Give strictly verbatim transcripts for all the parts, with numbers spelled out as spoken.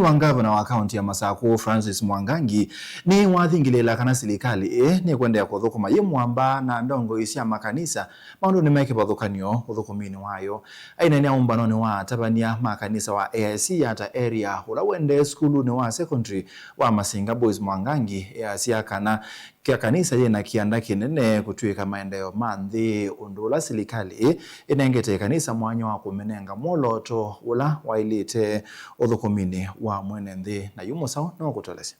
Wa ngavana wa kaunti ya Masakũ, Francis Mwangangi, nĩwathingĩlĩĩla kana silikalĩ ĩĩ nĩkũendeea kũthũkũma yĩ mũamba na ndongoi sya makanisa maũndũnĩ me kĩvathũkany'o ũthũkũminĩ wayo. Aineenea ũmbanonĩ wa atavany'a ma kanisa wa A I C Yatta Area, ũla ũendee sukulunĩ wa secondary wa Masinga Boys, Mwangangi easya kana kya kanisa yĩ na kĩanda kĩnene kũtw'ĩka maendeeo ma nthĩ, ũndũ ũla silikalĩ ĩnengete ĩkanisa mwanya wa kũmĩnenga mwolooto ũla waĩlĩte ũthũkũminĩ wa mwene nthĩ. Na yu Mũsaũ nĩwakũtolesya.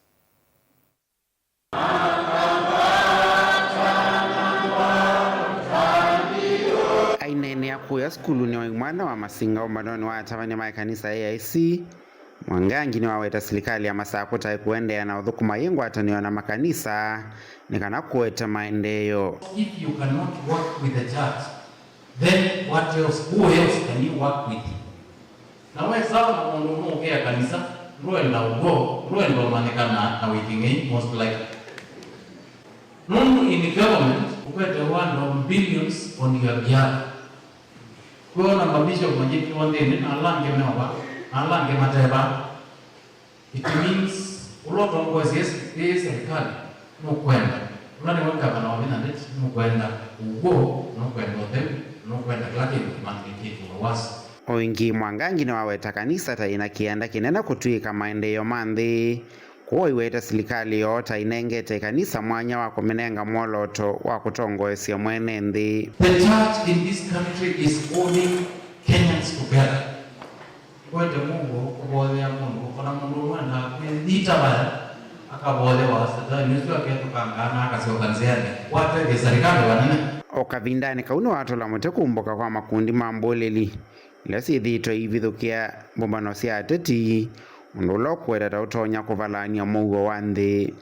Aineenea kũya sukulunĩ wa imwana wa Masinga ũmbanonĩ wa atavany'a ma ĩkanisa A I C, Mwangangi nĩwaweta silikalĩ ya Masakũ ta ĩkũendeea na ũthũkũma yĩ ngwatanĩo na makanisa nĩ kana kũete maendeeo. If you cannot work with the church, then what else, who else can you work with? Na wesaa na mũndũ ũmwe ũkĩa kanisa, ndwenda ũw'o, ndwenda ũmanyĩkana na wĩking'ei, most likely. Nũndũ in government, ũkwete one of billions on your behalf. Kwĩona mabishop mayĩkĩwa nthĩnĩ, na ala angĩ meova, na ala angĩ mateva. It means, ũla ũtongoesye ĩ serikali nũkwenda, ũla nĩwe ngavana wa Vinya Ndeti, nũkwenda ũw'o, nũkwenda ũtheu, nũkwenda kĩla kĩndũ kĩmanyĩkĩtwe wasa. O ĩngĩ, Mwangangi nĩwaweta kanisa ta ĩna kĩanda kĩnene kũtw'ĩka maendeeo ma nthĩ. Kwoou aiweta silikalĩ yoo ta ĩnengete ĩkanisa mwanya wa kũmĩnenga mwolooto wa kũtongoesya mwene nthĩ. The church in this country is holding Kenyans together. Kwete mũuo kũvoyea mũndũ, o na mũndũ ũmwe endaa kwĩthita vaya akavoyewa, Satani ũsu akethũkangaa na akasyoka nzĩanĩ. Kwatethya serikali vanene. O kavindanĩ kau nĩwatũla mũtĩ kũmbũka kwa makundi ma mbũlĩli ila syĩthĩĩtwe iivithũkĩa mbũmbano sya ateti, ũndũ ũla ũkũweta ta ũtonya kũvalany'a mũuo wa nthĩ.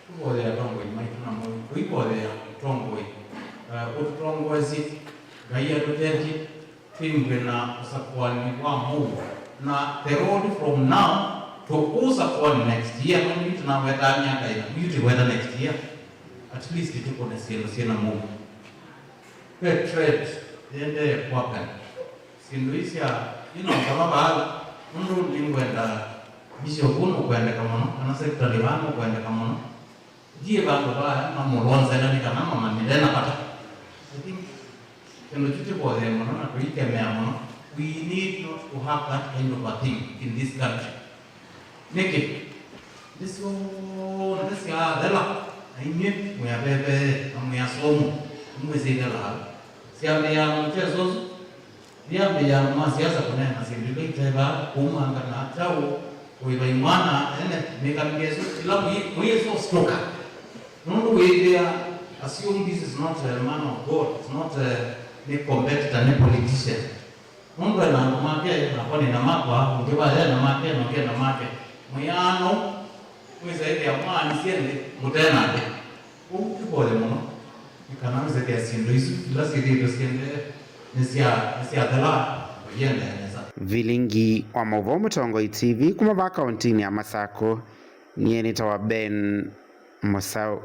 Tũvoyea atongoi maitũ na mũuo, tũivoyea ũtongoi, eh, ũtũtongoesye, Ngai atũtethye twĩmbwe na ũsakũani wa mũuo. Na the road from now to ũsakũani next year, nũndũ yu tũnawetaa myaka ĩna, yu twĩweta next year, at least tũkũne syĩndũ syĩna mũuo. Ve threat yĩendee kwakana. Syĩndũ ii sya, ino ngama vaa, nũndũ nĩngwenda bishop nũkwendeka mũno, kana secretary vaa nũkwendeka mũno. Ndiĩ vandũ vaa mamũlonzela nĩ kana mamanye ndena vata. I think kĩndũ kyu tũvoyee mũno na tũikemea mũno. We need not to have that kind of a thing in this country. Nĩkĩ? Nthĩ syonthe syaathela, na inyw'ĩ mwĩ avevee na mwĩ asomu, nĩmwĩsĩ ithelaa. Syambĩĩaa na mũkyeso ũsu, yambĩĩaa andũ ma siasa kũneena syĩndũ ila itevaa, kũumangana, kyaũ, kũĩva imwana, ene, mĩkalile ĩsu, ĩla mũi-, mũiĩsĩ ũsitũka. Nũndũ wĩthĩa, assume this is not a man of God, it's not a, nĩ competitor, nĩ politician. Nũndũ ena andũ make, nakwa nĩ na makwa, ũngĩ vaya ena make, na ũngĩ ena make. Mwĩaano, mwĩsa ĩthĩa mwaanisye nthĩ, mũte na nthĩ. Ũu tũvoye mũno, nĩ kana wĩsethĩa syĩndũ isu ila syĩthĩĩtwe syendee nĩsya-, nĩsyathela, na iendee nesa. Vilingi wa maũvoo Mũtongoi T V kuma vaa kaũntinĩ ya Masakũ, nyie nĩtawa Ben Mũsaũ.